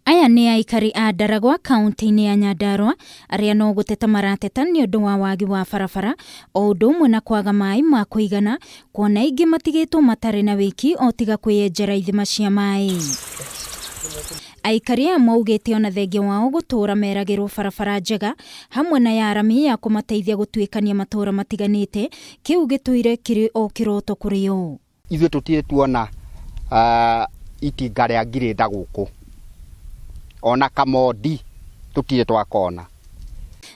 Aya nĩ aikari a Ndaragwa kaunti-inĩ ya Nyandarua arĩa no gũteta marateta nĩ ũndũ wa wagi wa barabara o ũndũ ũmwe na kwaga maĩ ma kũigana kuona aingĩ matigĩtwo matarĩ na wĩki o tiga kwĩyenjera ithima cia maĩ. Aikari aya maugĩte ona thengia wao gũtũũra meragĩrwo barabara njega hamwe na ya rami ya kũmateithia gũtuĩkania matũũra matiganĩte, kĩu gĩtũire kĩrĩ o kĩroto kũrĩ o. Ithuĩ tũtirĩ tuona itinga rĩa ngirĩnda gũkũ, ona kamondi tũtirĩ twakona.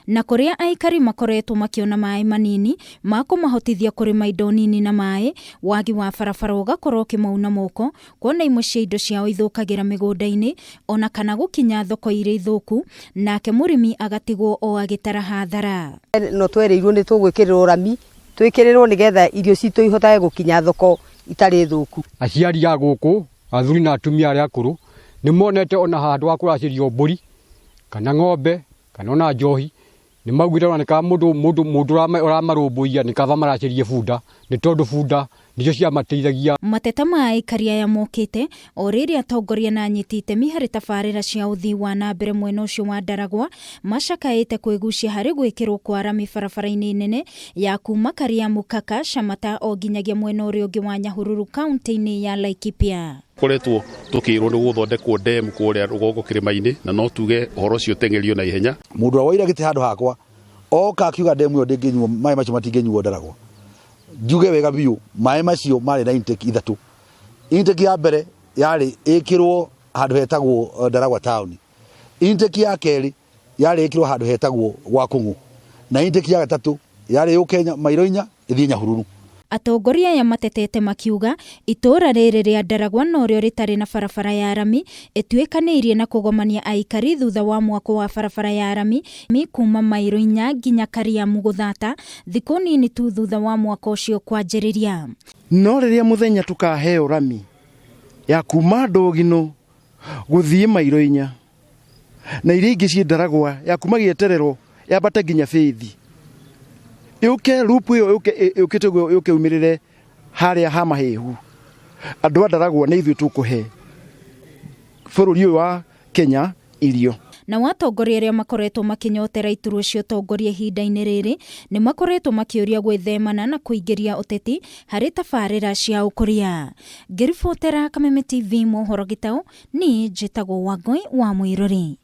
Na kũrĩa aikari makoretwo makĩona maĩ manini ma kũmahotithia kũrĩma indo nini na maĩ, wagi wa barabara ũgakorwo ũkĩmauna moko, kuona imwe cia indo ciao ithũkagĩra mĩgũnda-inĩ ona kana gũkinya thoko irĩ thũku, nake mũrĩmi agatigwo o agĩtara hathara. No twerĩirwo nĩ tũgwĩkĩrĩrwo rami Twĩkĩrĩrwo nĩgetha irio citũ ihotage gũkinya thoko itarĩ thũku. Aciari a gũkũ, athuri na atumia arĩa akũrũ, nĩ monete ona handũ ha kũracĩrio mbũri, kana ng'ombe, kana ona njohi, nĩ maugĩte ona nĩ kaba mũndũ mũndũ mũndũ ũramarũmbũiya nĩ kaba maracĩrie bunda, nĩ tondũ bunda nĩcio ciamateithagia. Mateta ma aikari aya mokĩte o rĩrĩ atongoria na anyiti itemi harĩ tabarĩra cia ũthii wa na mbere mwena ũcio wa Ndaragwa macakaĩte kwĩgucia harĩ gwĩkĩrwo kwa rami barabara-inĩ nene ya kuma Kariamu Kaka Shamata o nginyagia mwena ũrĩa ũngĩ wa Nyahururu kaunti-inĩ ya Laikipia. Koretwo tũkĩrwo nĩ gũthondekwo dam kũrĩa rũgongo kĩrĩma-inĩ na no tuge ũhoro ũcio ũteng'erio na ihenya. Mũndũ ũrĩa woire gĩtĩ handũ hakwa oka akiuga demu ĩyo ndĩngĩnyuo, maĩ macio matingĩnyuo Ndaragwa. Njuge wega biũ, maĩ macio marĩ na intake ithatũ. Intake ya mbere yarĩ ĩkĩrwo handũ hetagwo Ndaragwa town. Intake ya kerĩ yarĩ ĩkĩrwo handũ hetagwo gwa Kũng'ũ. Na intake ya gatatũ yarĩ yũke mairo inya ĩthiĩ Nyahururu. Atongoria aya matetete makiuga itũũra rĩrĩ rĩa Ndaragwa norĩo rĩtarĩ na barabara ya rami ĩtuĩkanĩirie na kũgomania aikari thutha wa mwako wa barabara ya rami kuma mairo inya nginya Kariamu Gũthata thikũ nini tu thutha wa mwako ũcio kwanjĩrĩria. No rĩrĩa mũthenya tũkaheo rami ya kuma Ndũginũ gũthiĩ mairo inya na iria ingĩ ciĩ Ndaragwa ya kuma gĩeterero yambate nginya Bĩthi, yũke loop ĩyo yũke yũkĩte ũguo yũke yumĩrĩre harĩa ha Mahĩhu, andũ a Ndaragwa nĩ ithuĩ tũkũhe bũrũri ũyũ wa Kenya irio. Nao atongoria arĩa makoretwo makĩnyotera iturwa cia ũtongoria ihinda-inĩ rĩrĩ nĩ makoretwo makĩũria gwĩthemana na kũingĩria ũteti harĩ tabarĩra cia ũkũria. Ngĩribotera Kameme TV mohoro gĩtaũ, niĩ njĩtagwo Wangũi wa Mũirũri.